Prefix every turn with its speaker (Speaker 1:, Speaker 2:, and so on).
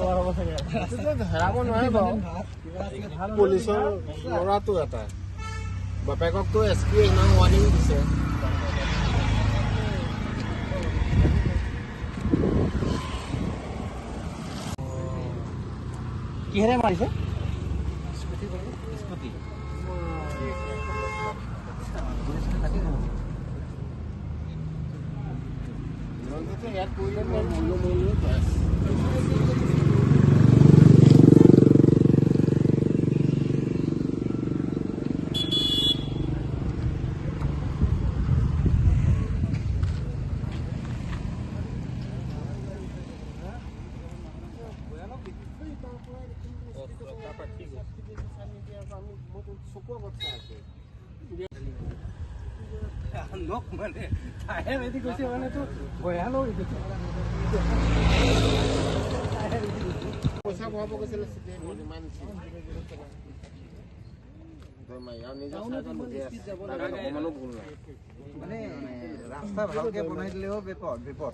Speaker 1: হেৰাব নোৱাৰে বাৰু। পুলিচৰ ল'ৰাটো এটা বাপেককতো এছ পি ইমান ৱাৰ্ণিং দিছে।
Speaker 2: কিহেৰে মাৰিছে? স্কুটি।
Speaker 1: ইয়াত পৰিলে মই মৰিলো মৰিলো কৈ আছে।
Speaker 2: মানে টায়াৰ এদি গৈছে মানে তো ভয়ানক।
Speaker 1: পইচা ভৰাব গৈছিলে ইমান অকণমানো ভুল নাই।
Speaker 2: মানে ৰাস্তা ভালকে বনাই দিলেও বিপদ বিপদ।